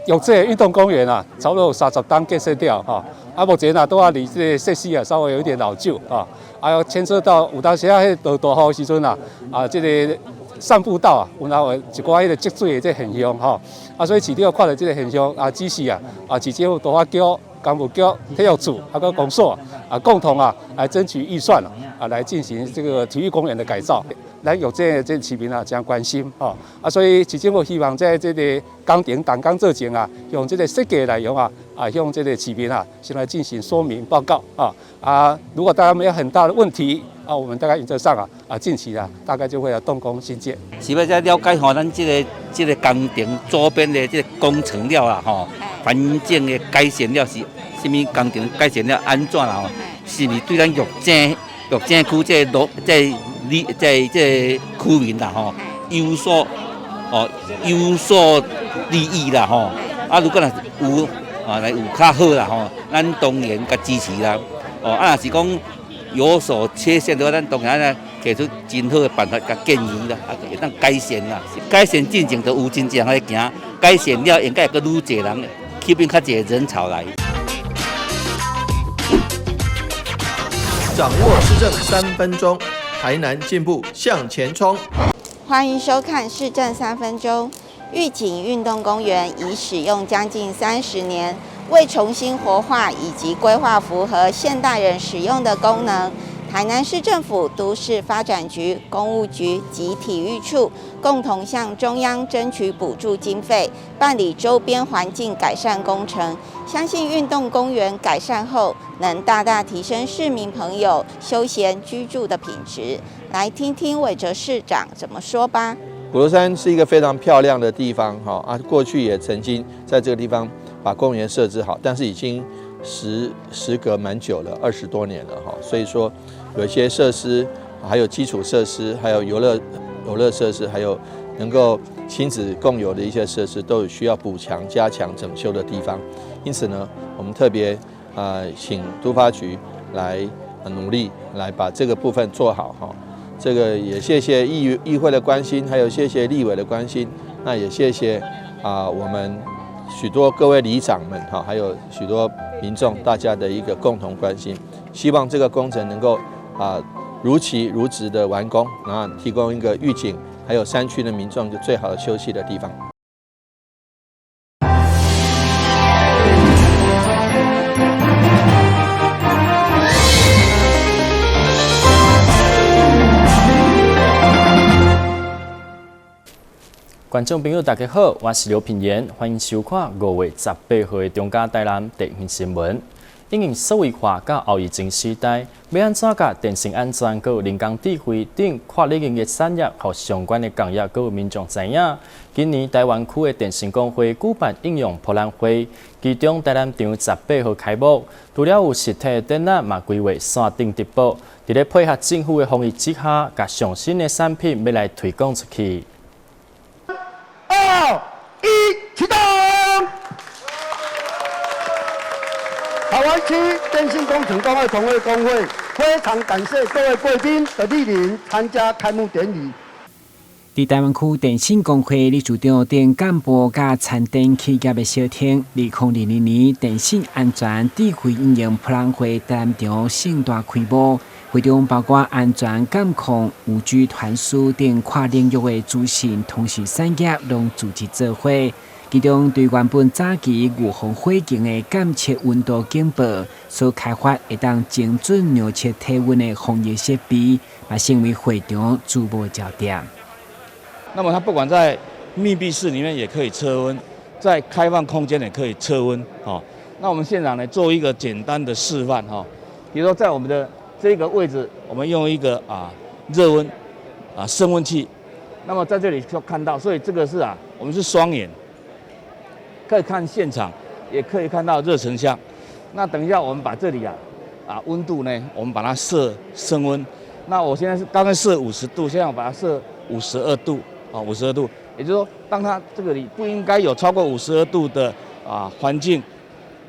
玉井運動公園啊，差不多有30冬建設了吼。啊，目前啊，拄仔離這個設施啊，稍微有一點老舊啊。啊，牽涉到有當時啊，彼落大雨的時陣啊，啊，這個散步道啊，有那有一寡彼個積水的這個現象吼。啊，所以市長看著這個現象啊，指示啊，啊，市政府都發局、工務局、體育處啊，閣公所啊，共同啊來爭取預算啊，來進行這個體育公園的改造。咱玉井的這市民啊，誠關心吼，啊，所以市政府希望在這個工程動工做前啊，用這個設計內容啊，啊，向這個市民啊，先來進行說明報告啊。啊，如果大家沒有很大的問題啊，我們大概原則上啊，啊，近期啊，大概就會來動工興建。是欲再了解吼，咱這個工程周邊的這個工程了啦吼，環境的改善了是啥物工程改善了按怎啦吼？是毋是對咱玉井區這個路這個里這個區民啦吼，有所利益啦吼？啊，如果若有啊，來有較好啦吼，咱當然共支持啦。哦，啊，若是講有所缺陷的話，咱當然啊提出真好的辦法共建議啦，啊，會當改善啦。改善進前就有真濟人來行，改善了應該會閣愈濟人，吸引較濟人潮來。掌握市政3分鐘，台南進步向前衝。歡迎收看市政三分鐘。玉井運動公園已使用將近30年，為重新活化以及規劃符合現代人使用的功能，台南市政府都市發展局、工務局及體育處共同向中央爭取補助經費，辦理周邊環境改善工程。相信運動公園改善後，能大大提升市民朋友休閒居住的品質。來聽聽韋哲市長怎麼說吧。虎頭山是一個非常漂亮的地方，哈啊，過去也曾經在這個地方把公園設置好，但是已經時隔蠻久了，20多年了，哈，所以說有一些設施，還有基礎設施，還有遊樂設施，還有能夠親子共遊的一些設施，都有需要補強、加強、整修的地方。因此呢，我們特別啊，請都發局來努力來把這個部分做好，哈。這個也謝謝議會的關心，還有謝謝立委的關心，那也謝謝啊我們許多各位里長們哈，還有許多民眾大家的一個共同關心，希望這個工程能夠啊如期如質的完工，然後提供一個玉井還有山區的民眾一個最好的休憩的地方。觀眾朋友，大家好，我是劉品言，歡迎收看5月18號的中嘉台南地方新聞。因應數位化佮後疫情時代，欲按怎共電信安全、閣有人工智慧等跨領域的產業，予相關的工業閣有民眾知影。今年台灣區的電信公會舉辦應用博覽會，其中台南場18號開幕，除了有實體的展覽，嘛規劃線頂直播，佇咧配合政府的防疫之下，共上新的產品欲來推廣出去。二一，啟動！台灣區電信工程工會同業公會非常感謝各位貴賓的蒞臨參加開幕典禮。佇台灣區電信公會理事長等幹部佮參展企業的相挺，2022年電信安全智慧應用博覽會台南場盛大開幕，會中包括安全監控、5G 傳輸等跨領域的資訊通訊產業，攏組織做伙。其中對原本早期預防火警的監測溫度警報，所開發會當精準量測體溫的防疫設備，嘛成為會場矚目焦點。那麼它不管在密閉室裡面也可以測溫，在開放空間也可以測溫。哦，那我們現場呢做一個簡單的示範哈，比如說在我們的這個位置，我們用一個啊熱溫啊升溫器，那麼在這裡就看到，所以這個是啊，我們是雙眼，可以看現場，也可以看到熱成像。那等一下我們把這裡啊溫度呢，我們把它設升溫。那我現在是剛剛設50度，現在我把它設五十二度。啊，五十二度，也就是說，當它這個裡不應該有超過五十二度的啊環境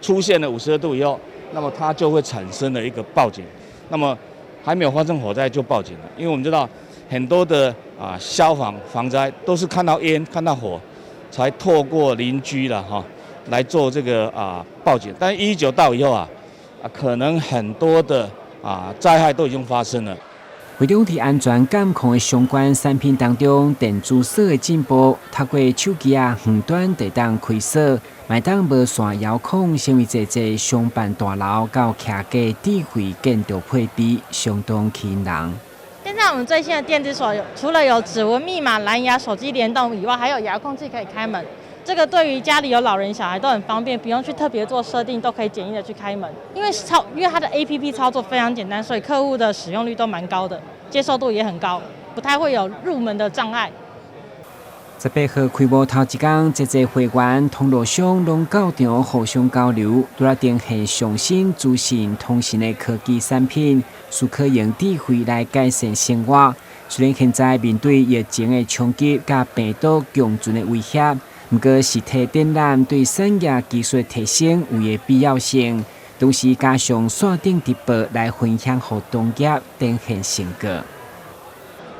出現了五十二度以後，那麼它就會產生了一個報警。那麼還沒有發生火災就報警了，因為我們知道很多的啊消防防災都是看到煙、看到火，才透過鄰居啦哈來做這個報警。但119到以後啊，可能很多的災害都已經發生了。會中佇安全監控的相關產品當中，電子鎖的進步，透過手機遠端就當開鎖，嘛當無線遙控，成為濟濟商辦大樓佮徛家智慧建築配備，相當吸引人。現在我們最新的電子鎖，除了有指紋密碼、藍牙、手機聯動以外，還有遙控器可以開門。這個對於家裡有老人小孩都很方便，不用去特別做設定，都可以簡易的去開門。因為它的 APP 操作非常簡單，所以客戶的使用率都蠻高的，接受度也很高，不太會有入門的障礙。 18號開幕頭一工，濟濟會員通路商攏到場互相交流，除了呈現上新資訊通訊的科技產品，思考用智慧來改善生活。雖然現在面對疫情的衝擊佮病毒共存的威脅，毋過實體展覽對產業技術提升有的必要性，同時加上線頂直播來分享予同業展現成果。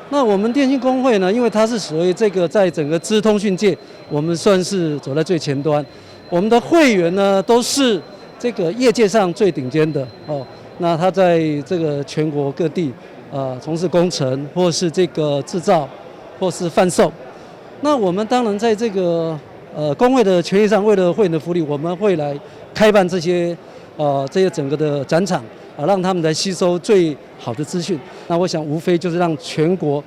那我們電信公會呢？因為它是屬於這個在整個資通訊界，我們算是走在最前端。我們的會員呢，都是這個業界上最頂尖的哦。那他在這個全國各地，從事工程或是這個製造，或是販售。那我們當然在這個公會的權益上，為了會員的福利，我們會來開辦這些整個的展場啊，讓他們來吸收最好的資訊。那我想，無非就是讓全國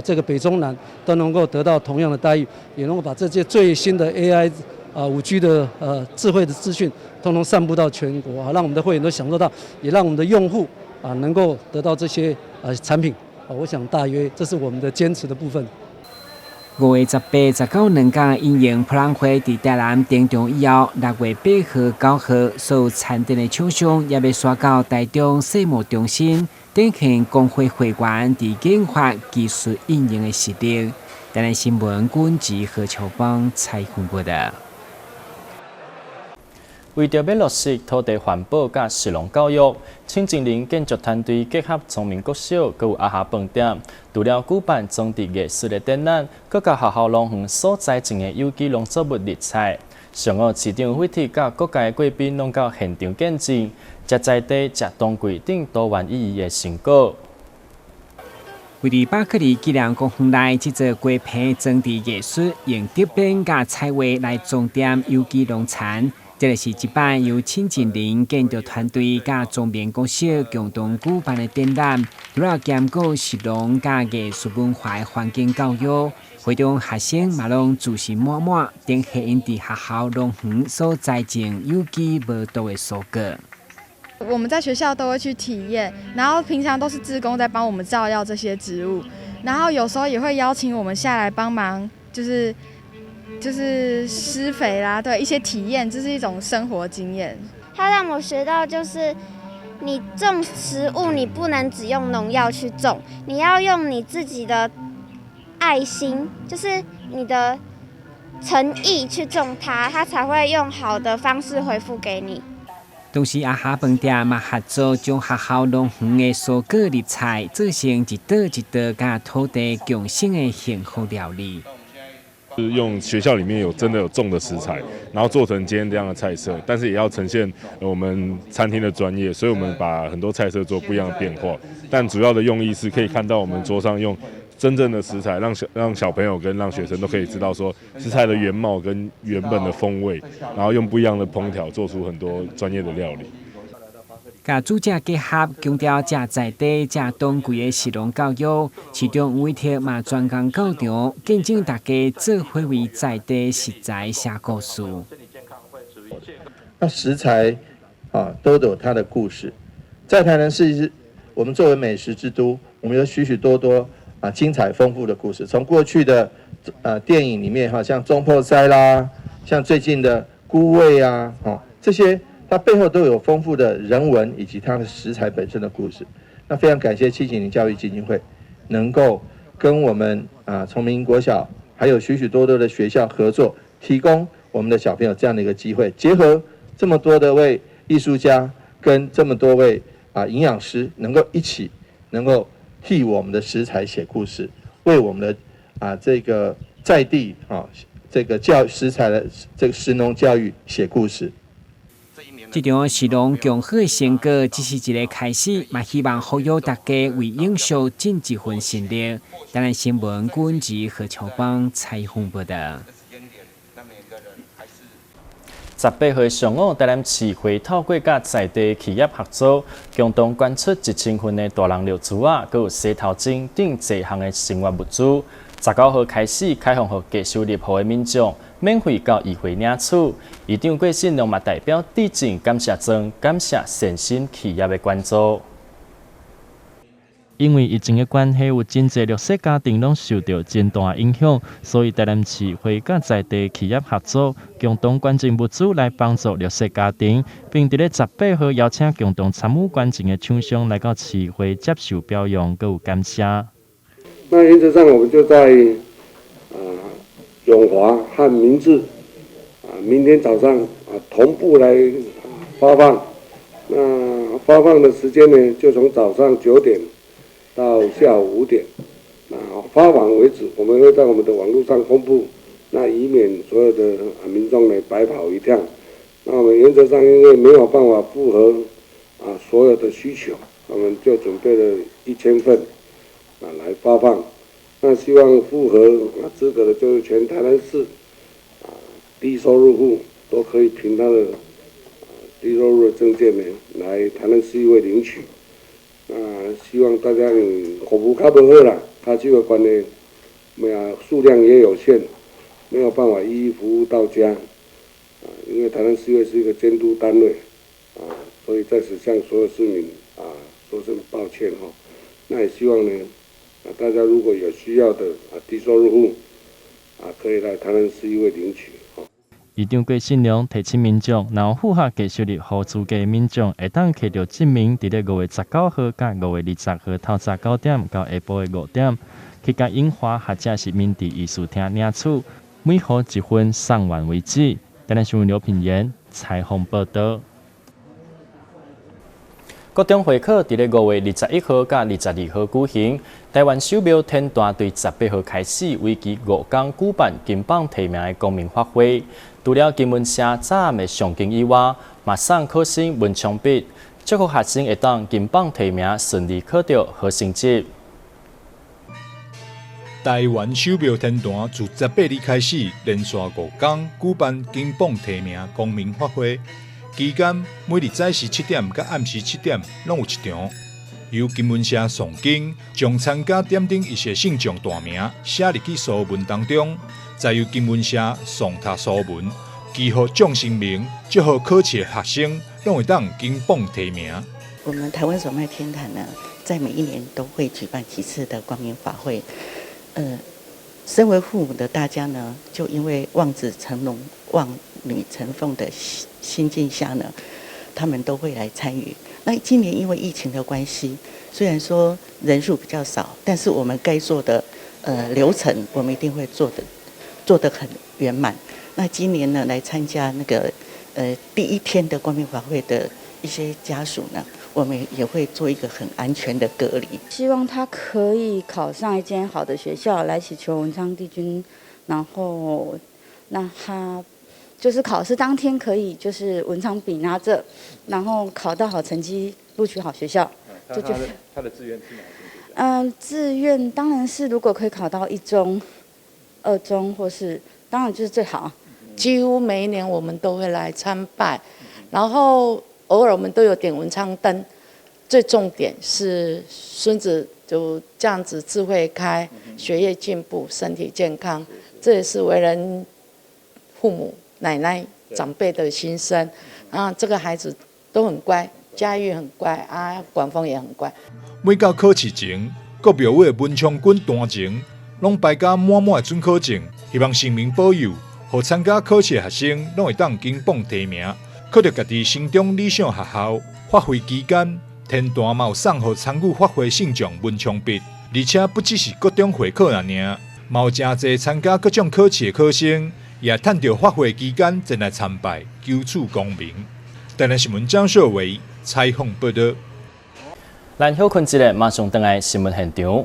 這個北中南都能夠得到同樣的待遇，也能夠把這些最新的 AI 啊、5G 的智慧的資訊，通通散布到全國啊，讓我們的會員都享受到，也讓我們的用戶啊能夠得到這些產品啊。我想大約這是我們的堅持的部分。5月18、19兩工應用博覽會佇台南登場以後，6月8號、9號，所有參展的廠商也欲徙到台中世貿中心，展現公會會員佇研發技術應用的實力。台南新聞軍志何秋邦採訪報導。為著欲落實土地環保佮食農教育，清淨林建築團隊結合崇明國小，閣有阿霞飯店，除了舉辦裝置藝術的展覽，閣共學校農園所栽種的有機農作物入菜。上午市長惠特佮各界貴賓攏到現場見證，食在地、食當季等多元意義的成果。位佇巴克利紀念公園內，這座雞棚裝置藝術，用竹編佮彩畫來裝點有機農田。這個是一擺由清淨林建築團隊佮崇明國小共同舉辦的展覽，除了兼顧食農佮藝術文化的環境教育，會中學生嘛攏自信滿滿，展現𪜶佇學校農園所栽種有機無毒的蔬果。我們在學校都會去體驗，然後平常都是志工在幫我們照料這些植物，然後有時候也會邀請我們下來幫忙，就是施肥啦，對一些體驗，這是一種生活經驗。他讓我學到，就是你種食物，你不能只用農藥去種，你要用你自己的愛心，就是你的誠意去種它，它才會用好的方式回復給你。同時，阿霞飯店嘛合作，將學校農園的蔬果入菜，做成一道一道佮土地共生的幸福料理。是用學校裡面有真的有種的食材，然後做成今天這樣的菜色，但是也要呈現我們餐廳的專業，所以我們把很多菜色做不一樣的變化。但主要的用意是可以看到我們桌上用真正的食材，讓小朋友跟讓學生都可以知道說食材的原貌跟原本的風味，然後用不一樣的烹調做出很多專業的料理。佮主食結合，強調食在地、食當季的食農教育。市長惠特嘛專工到場，見證大家做伙為在地食材寫故事。那食材啊，都有它的故事。在台南市，我們作為美食之都，我們有許許多多精彩豐富的故事。從過去的電影裡面，哈，像總鋪師啦，像最近的孤味啊，哦，這些。它背後都有豐富的人文以及它的食材本身的故事。那非常感謝七井林教育基金會，能夠跟我們崇明國小還有許許多多的學校合作，提供我們的小朋友這樣的一個機會，結合這麼多的位藝術家跟這麼多位營養師，能夠一起能夠替我們的食材寫故事，為我們的這個在地這個教食材的這個食農教育寫故事。這場食農共好的成果只是一個開始，嘛希望呼籲大家為永續盡一份心力。台南新聞郭文吉何秋芳採訪報道。18號上午，台南市會透過佮在地企業合作，共同捐出1000份的大人尿苴仔，閣有洗頭精等濟項的生活物資。19號開始開放予低收入戶的民眾免費到議會領取。議長郭信良嘛代表致贈感謝狀，感謝善心企業的捐助。因為疫情的關係，有真濟弱勢家庭攏受著真大影響，所以台南市會佮在地企業合作，共同捐贈物資來幫助弱勢家庭，並佇咧十八號邀請共同參與捐贈的廠商來到市會接受表揚，閣有感謝。那原則上，我們就在永華和明治明天早上同步來發放。那發放的時間呢，就從早上9點到下午5點，那發完為止，我們會在我們的網絡上公布，那以免所有的民眾呢白跑一趟。那我們原則上因為沒有辦法符合所有的需求，我們就準備了1000份來發放。那希望符合資格的，就是全台南市低收入戶都可以憑他的低收入的證件呢來台南市議會領取。那希望大家服務較無好啦，跤手的關係，沒有數量也有限，沒有辦法一一服務到家。因為台南市議會是一個監督單位，所以在此向所有市民說聲抱歉哈。那也希望呢，大家如果有需要的低收入戶，可以來台南市議會領取。議長郭信良提醒民眾，若有符合低收入戶資格民眾，會當摕著證明，佇咧5月19號佮5月20號透早9點到下晡的5點，去共永華或者是明治藝術廳領取，每戶一份送完為止。台南新聞劉品言採訪報道。國中會考佇咧5月21號佮22號舉行。臺灣首廟天壇對18號開始，為期5工舉辦金榜題名的光明法會。除了金文社早暗的誦經以外，嘛送考生文昌筆，祝福學生會當金榜題名，順利考著好成績。臺灣首廟天壇自18日開始，連續5工舉辦金榜題名光明法會。期間每日早時7點佮暗時7點攏有一場，由金文社誦經，將參加點燈儀式聖將大名寫入去疏文當中，再由金文社誦讀疏文，祈福眾神明，祝福考試學生攏會當金榜題名。我們臺灣首廟天壇呢，在每一年都會舉辦幾次的光明法會。身為父母的大家呢，就因為望子成龍、望女成鳳的心境下呢，他們都會來參與。那今年因為疫情的關係，雖然說人數比較少，但是我們該做的流程，我們一定會做得很圓滿。那今年呢，來參加那個第一天的光明法會的一些家屬呢，我們也會做一個很安全的隔離。希望他可以考上一間好的學校，來祈求文昌帝君，然後那他就是考試當天可以就是文昌筆拿着，然後考到好成績，錄取好學校。這就是他的志願是哪？志願當然是如果可以考到一中、二中，或是當然就是最好。幾乎每一年我們都會來參拜，然後偶爾我們都有點文昌燈。最重點是孫子就這樣子智慧開，學業進步，身體健康，這也是為人父母、奶奶、長輩的心聲。啊，這個孩子都很乖，嘉玉很乖，啊，廣峰也很乖。每到考試前，各廟宇的文昌君壇前，攏擺甲滿滿的准考證，希望神明保佑，予參加考試的學生攏會當金榜題名，考著家己心中理想學校。法會期間，天壇嘛有送予參與法會信眾文昌筆，而且不只是國中會考爾，嘛有誠濟參加各種考試的考生，也趁著法會期間前來參拜，求取光明。台南新聞張秀偉採訪報道。咱歇睏一下，馬上轉來新聞現場。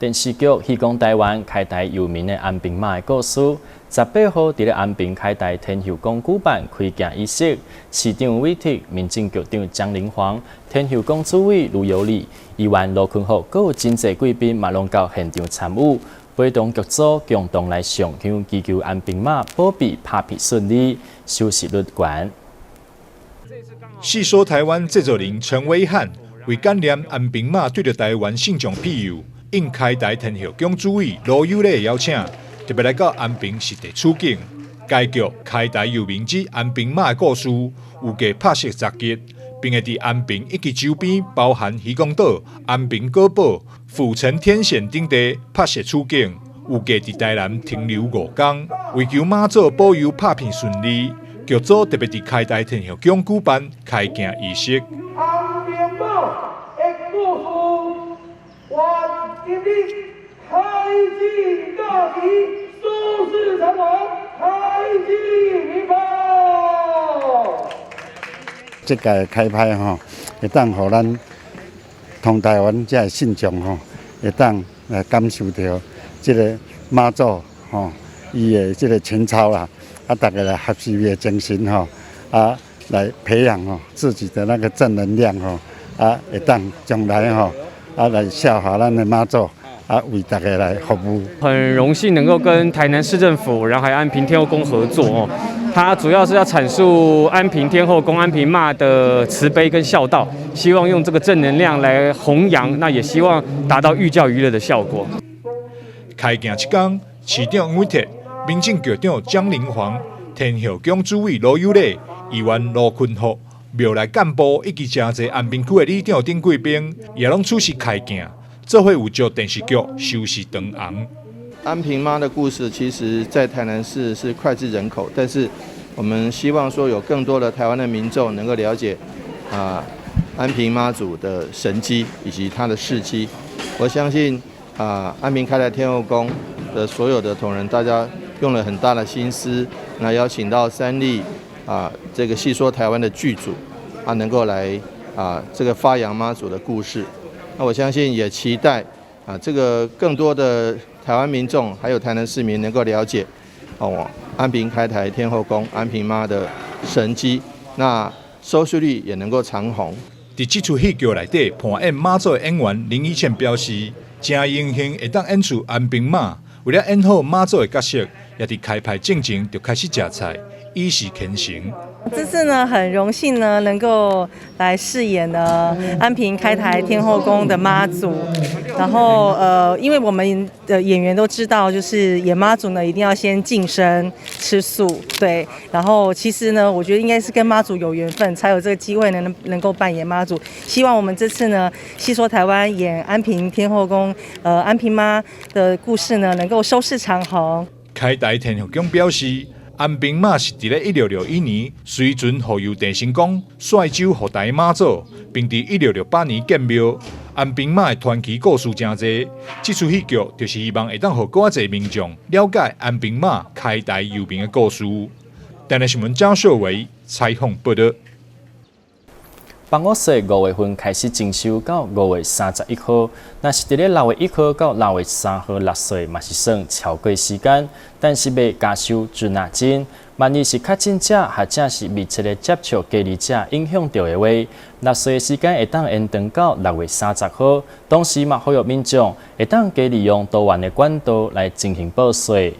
電視劇《戲講台灣》開台遊民的安平媽的故事，18號佇咧安平開台天后宮舉辦開鏡儀式，市長韋鐵、民政局長江靈煌、天后宮主委盧有禮、議員盧坤福，閣有真濟貴賓嘛攏到現場參與，陪同劇組共同來上香祈求安平媽保庇拍片順利，收視率懸。戲說台灣製作人陳威漢為感念安平媽對著台灣信眾庇佑，應開台天后宮主委盧有禮的邀請，特別來到安平實地取景。該劇開台遊民之安平媽的故事，預計拍攝10日，並會佇安平以及周邊，包含漁光島、安平古堡、府城天險等地拍攝取景。預計佇台南停留5工，為求媽祖保佑拍片順利，劇組特別佇開台天后宮舉辦開鏡儀式。安平媽的故事，願今日開鏡大吉，收視長虹，開鏡明寶。這屆開拍吼，會當予咱同台灣這个信眾吼，會當來感受著這个媽祖吼，伊的這个情操啦，啊，大家來學習伊的精神吼，啊，來培養吼自己的那個正能量吼，啊，會當將來吼，啊，來效法咱的媽祖，啊，為大家來服務。很榮幸能夠跟台南市政府，然後還有安平天後宮合作哦。它主要是要闡述安平天後宮安平媽的慈悲跟孝道，希望用這個正能量來弘揚，那也希望達到寓教於樂的效果。開鏡這工，市長韋鐵、民政局長江靈煌、天后宮主委盧有禮、議員盧坤福、廟內幹部以及誠濟安平區的里長等貴賓，也攏出席開鏡，做伙有祝電視劇收視長紅。安平媽的故事，其實在台南市是膾炙人口，但是我們希望說有更多的台灣的民眾能夠了解啊安平媽祖的神蹟以及她的事蹟。我相信啊安平開台天后宮的所有的同仁，大家用了很大的心思，那邀請到三立啊這個戲說台灣的劇組啊，能夠來啊這個發揚媽祖的故事。那我相信也期待啊這個更多的台灣民眾還有台南市民能夠了解哦安平開台天后宮安平媽的神蹟，那收視率也能夠長紅。佇這齣戲劇內底扮演媽祖的演員林以倩表示，誠榮幸會當演出安平媽，為了演好媽祖的角色，也佇開拍進前就開始食菜，以示虔誠。這次呢，很榮幸呢，能夠來飾演呢安平開台天后宮的媽祖。然後因為我們的演員都知道，就是演媽祖呢，一定要先淨身吃素，對。然後其實呢，我覺得應該是跟媽祖有緣分，才有這個機會能夠扮演媽祖。希望我們這次呢，戲說台灣演安平天后宮，安平媽的故事呢，能夠收視長虹。開台天后宮表示，安平媽是佇咧1661年隨船護佑鄭成功，率州護台媽祖，並佇1668年建廟。安平媽的傳奇故事誠濟，這齣戲劇就是希望會當予閣較濟民眾了解安平媽開台遊民的故事。台南新聞張秀維採訪報導。房屋稅5月份開始徵收到5月31號，若是佇咧6月1號到6月3號納稅，嘛是算超過時間，但是袂加收滯納金。萬一是確診者或者是密切的接觸隔離者影響著的話，納稅時間會當延長到6月30號。同時嘛，呼籲民眾會當加利用多元的管道來進行報稅。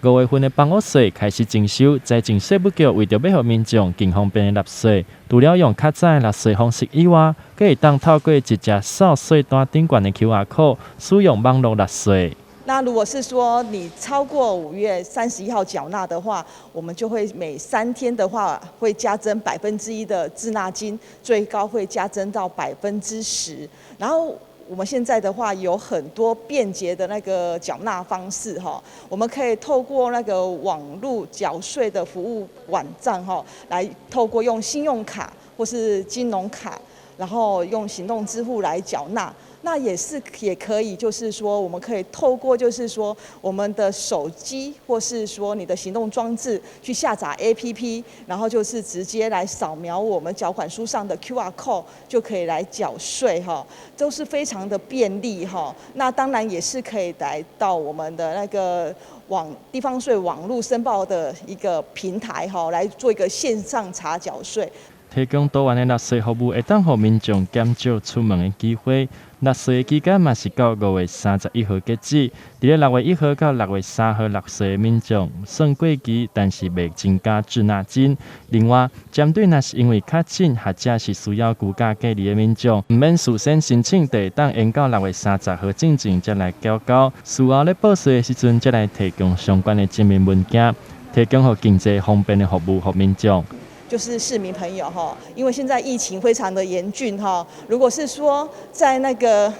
5月份的房屋稅開始徵收，財政稅務局為著欲予民眾更方便的納稅，除了用較早的納稅方式以外，閣會當透過直接掃稅單頂懸的 QR code，使用網路納稅。那如果是說你超過5月31號繳納的話，我們就會每3天的話會加徵1%的滯納金，最高會加徵到10%。然後我們現在的話有很多便捷的那個繳納方式哈，我們可以透過那個網路繳稅的服務網站哈，來透過用信用卡或是金融卡，然後用行動支付來繳納。那也是也可以，就是说我们可以透过就是说我们的手机或是说你的行动装置去下载 APP，然后就是直接来扫描我们缴款书上的 QR code 就可以来缴税哈，都是非常的便利哈。那当然也是可以来到我们的那个网地方税网路申报的一个平台哈，来做一个线上查缴税。提供多元的纳税服务，會當予民眾減少出門的機會。納稅的期間嘛是到5月31號截止。佇咧6月1號到6月3號納稅的民眾算過期，但是袂增加滯納金。另外，針對若是因為確診或者是需要居家隔離的民眾，毋免事先申請，就會當延到6月30號進前才來繳交。事後咧報稅的時陣，才來提供相關的證明文件，提供予更濟方便的服務予民眾。就是市民朋友哈，因為現在疫情非常的嚴峻哈，如果是說在那個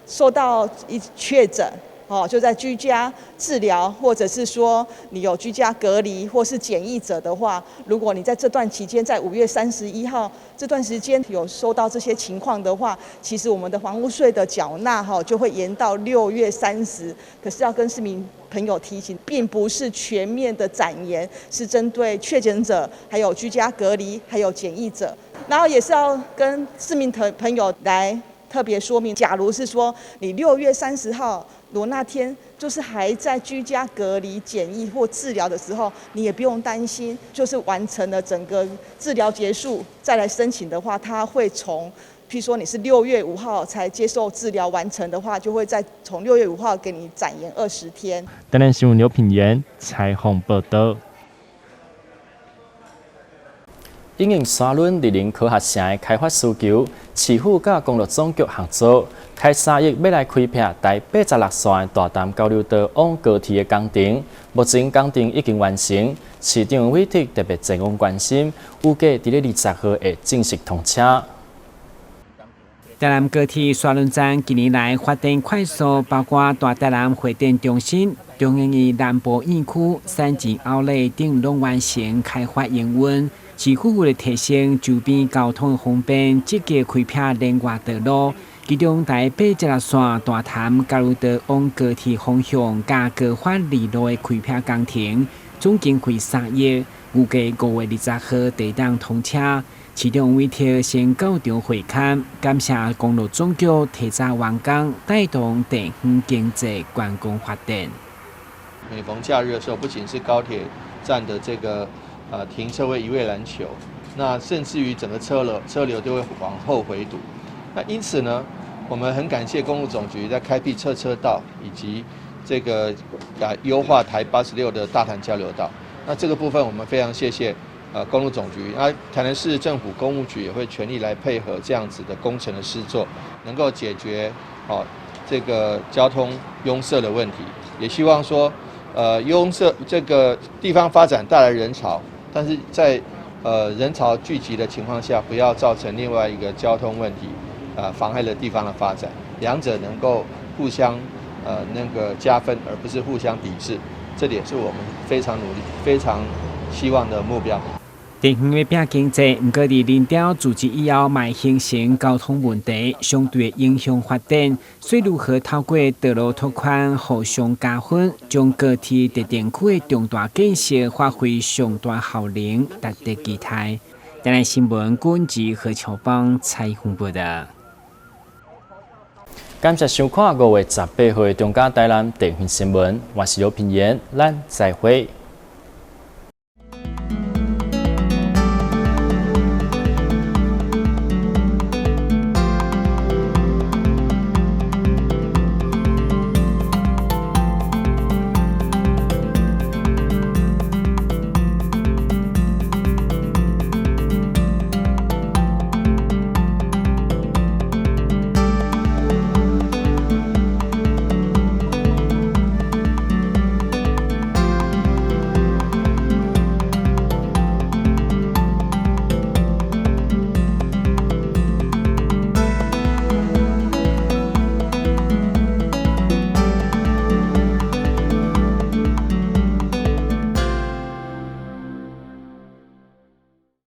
受到一確診哦，就在居家治療，或者是說你有居家隔離或是檢疫者的話，如果你在這段期間，在5月31號這段時間有收到這些情況的話，其實我們的房屋稅的繳納哈就會延到6月30。可是要跟市民朋友提醒，並不是全面的展延，是針對確診者、還有居家隔離、還有檢疫者。然後也是要跟市民朋友來特別說明，假如是說你6月30號，如果那天就是還在居家隔離檢疫或治療的時候，你也不用擔心，就是完成了整個治療結束再來申請的話，他會從，譬如說你是6月5號才接受治療完成的話，就會再從6月5號給你展延20天。台南新聞劉品言採訪報道。因應沙崙日林科學城的開發需求，市府佮公路總局合作，開3億欲來開闢台86線的大潭交流道往高鐵的工程。目前工程已經完成，市長委託特別前往關心，預計佇咧20號會正式通車。台南高鐵沙崙站近年來發展快速，包括大台南會展中心、中研院南部院區、三井奧萊等攏完成開發營運。市府為了提升周邊交通方便，積極開闢連外道路。其中台86線大潭交流道往高鐵方向佮高發二路的開闢工程，總經費3億，預計5月20號會當通車。市長委託先到場會勘，感謝公路總局提早完工，帶動地方經濟觀光發展。每逢假日的時候，不僅是高鐵站的這個停車位一位難求，那甚至於整個車流都會往後回堵。那因此呢，我們很感謝公路總局在開闢側車道以及這個優化台86的大潭交流道。那這個部分我們非常謝謝公路總局，那台南市政府工務局也會全力來配合這樣子的工程的施作，能夠解決這個交通擁塞的問題。也希望說，擁塞這個地方發展帶來人潮，但是在人潮聚集的情況下，不要造成另外一個交通問題，妨礙了地方的發展。兩者能夠互相那個加分，而不是互相抵制。這點是我們非常努力、非常希望的目標。地方欲拼經濟，毋過佇林調組織以後，嘛會形成交通問題，相對影響發展。所以如何透過道路拓寬，互相加分，將高鐵特定區的重大建設發揮上大效能，值得期待。台南新聞軍事何秋邦採訪報道。感謝收看5月18號的中嘉台南地方新聞，我是劉品言，咱再會。